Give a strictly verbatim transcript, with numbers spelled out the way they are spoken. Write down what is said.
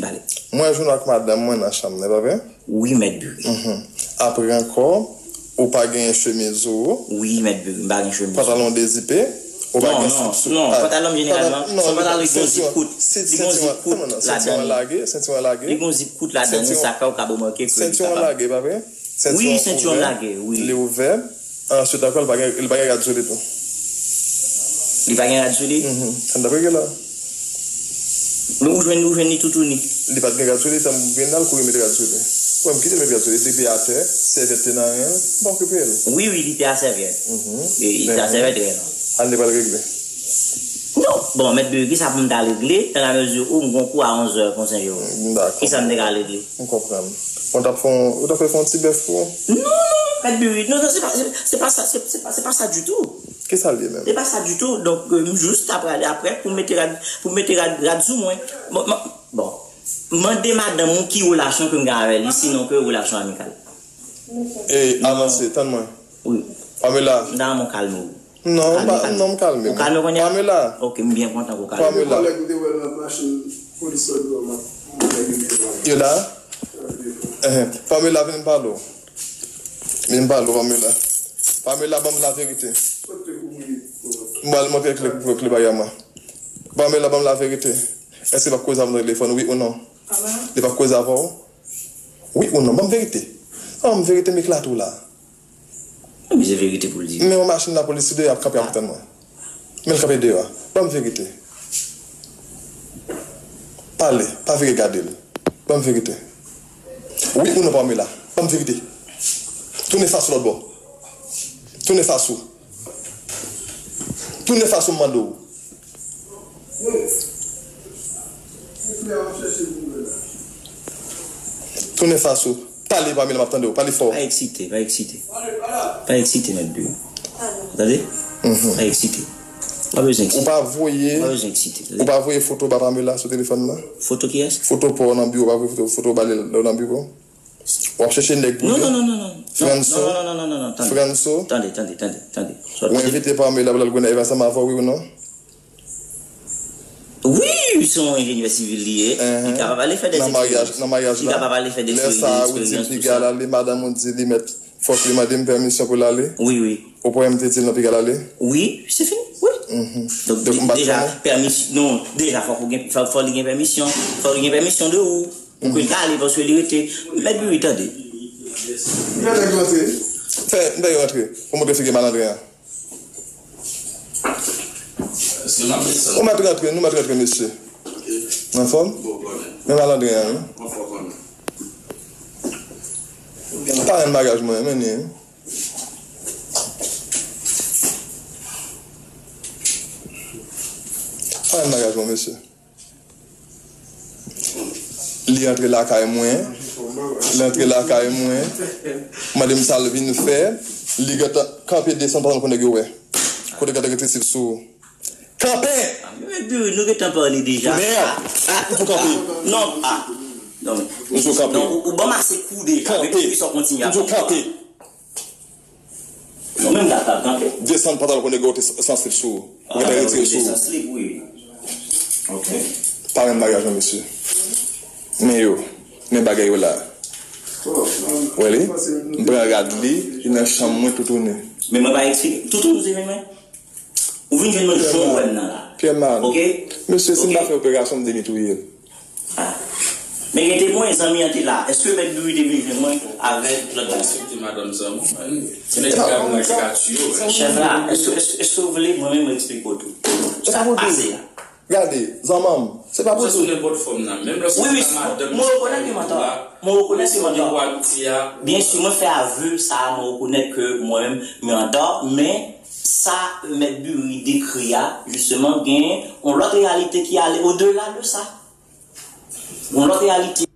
fin pale. Mwen jwenn w ak madanm mwen nan chanm nan, e pa vre? Wi, mèt Biri. Mhm. Apre ankò, ou pa genyen chemiz ou. Wi, mèt Biri, m pa gen chemiz. Pantalon dezipe, ou pa gen slip sou. Non, non, non, pantalon jeneralman, se yon pantalon ki gen zip kout. Li gen zip kout ladan li. Sentiwon lage, sentiwon lage. Li gen zip kout ladan li, sa fè ou ka remake ke li kapab. Sentiwon lage, pa vre? Wi, sentiwon lage, wi. Li ouvè. Answit ankò, li pa gen, li pa gen rad sou li tou. Li pa gen rad sou li? Mhm. Ann dapre gen la. Men ou jwenn, ou jwenn li toutouni. Li pa t gen rad sou li, tanm gen nan l kouri met rad sou li. Ou wè m kite l met rad sou li, depi atè, sèvyèt te nan ren l, m pa okipe l. Wi, wi, li te a sèvyèt. Mhm. Li te a sèvyèt reyèlman. Ann li pral regle. Non, bon, mèt Biri, kisa pou m ta regle, dans la mesure où m gon kou a onzè Pon Sen Jewòm? Dakò. Kisa m te ka regle? M konprann. Bon, t ap fè yon, ou t ap fè fè yon ti bèf pou ou? Non, non, mèt Biri, non, non, se pa, se, se pa sa, se, se pa, se pa sa ditou. Kisa l ye menm? Se pa sa ditou. Donk, euh, m jis ta prale apre pou mete rad, pou mete rad, rad sou mwen. Bon, m, bon. Mande madanm ou ki relasyon ke m gen avè li, sinon ke relasyon amikal. E, avanse, tann mwen. Wi. Pamela. M ta renmen w kalme w. Non, m pa, non, m kalme. Ou kalme kounye a? Pamela. Ok, m byen kontan ke w kalme. Pamela. Kòlèg ou te wè nan machin polis la di w a, m ap, m ap regle l. Yo la? Ehe. Pamela, vin m pale w. Vin m pale w, Pamela. Pamela, ban m laverite. M pral montre kle, kle bagay mwen. Pamela, ban m laverite. Èske l ap koze avè w nan telefòn, wi ou non? Li p ap koze avè w? Wi ou non? Ban m verite. Ban m verite, m eklate w la. Wi, se verite pou l di. Men yon machin lapolis sou deyò ap kanpe ap tann mwen. Men l kanpe deyò a. Ban m verite. Pale, pa vire gade l. Ban m verite. Wi ou non, Pamela? Ban m verite. Tounen fas ou lòt bò. Tounen fas ou. Tounen fas ou, m mande w. Tounen fas ou. Pale, Pamela, m ap tande w. Pale fò. Pa eksite, pa eksite. Pa eksite, mèt Biri. Tande? Mhm. Pa eksite. Pa bezwen eksite. Ou pa voye, ou pa bezwen eksite, tande? Ou pa voye foto ba Pamela sou telefòn nan? Foto kiyès? Foto pa w nan biwo, ou pa voye foto, foto ba li lè w nan biwo? W ap chèche nèg pou li? Non, non, non, non, non. Franso? Non, non, non, non, non, non, tande. Franso? Tande, tande, tande, tande. Ou envite Pamela pou l al Grenadye ansanm avè w, wi ou non? Wi, se yon enjenyè sivil li ye. Li kapab ale fè de eksperyans. Nan maryaj, nan maryaj la. Li kapab ale fè de eksperyans, eksperyans, tou sa. Lè sa, ou di l piga l ale, madanm ou di li mèt, fòk li mande m pèmisyon pou l ale? Wi, wi. Ou pran m te di l nan piga l ale? Wi, se fini, wi. Mhm. Donk, deja, pèmisyon, non, deja, fòk ou gen, fòk, fòk li gen pèmisyon, fòk li gen pèmisyon de ou. Pou ke l ka ale, paske li rete. Mèt Biri, tande. Fè nèg rantre. Fè nèg rantre. Pou montre figi malandren an. Ou mèt rantre, nou mèt rantre, mesye. Anfòm? Men malandren an, wi. Parenn maryaj mwen, men ni. Parenn maryaj mwen, mesye. Li antre lakay mwen. Li antre lakay mwen. Mande m sa l vin fè. Li gentan kanpe desann pantalon pou nèg yo wè. Kote gentan rete sou ou. Kanpe! Ah, men nou gentan pale deja. Mèd! Ah, ah, ou pou kanpe. Non, ah. Non, men. Ou pou kanpe. Non, ou, ou ban m ase kou deja. Kanpe. Men poukisa w kontinye ap kanpe? Ou pou kanpe. Non, menm la, t ap kanpe. Desann pantalon pou nèg yo te san, san slip sou ou. Ou gentan retire sou ou. Desann slip, wi. Ok. Parenn maryaj mwen, mesye. Men yo. Men bagay yo la. Wè li? M pran rad li, li nan chanm mwen toutouni. Men mwen pa eksplike. Toutouni se men mwen. Ou vin jwenn mwen jan w wè m nan la. Pyèman. Ok? Mesye, si m pa fè operasyon, m demi touye l. Ah. Men gen temwen, zanmi an te la. Èske Mèt Biri te vin jwenn mwen avèk lòt bagay? Aksepte madanm zanmi w, man. Se nèg ki ap la ki ka tiye w, man. Chèf la, èske, èske, èske w vle mwen menm mwen eksplike w tou? Sa k pase la? Gade, zanmanm, se pa pou Sou di. Nenpòt fòm nan. Menm lè Wi, wi, mwen rekonèt li, Mantò. Mwen rekonèt li, Mantò. Byen Byen si mwen fè avè sa, mwen rekonèt ke mwen menm mwen antò, men sa Mèt Biri dekri a, jisteman, gen yon lòt reyalite ki ale odela de sa. Yon lòt reyalite.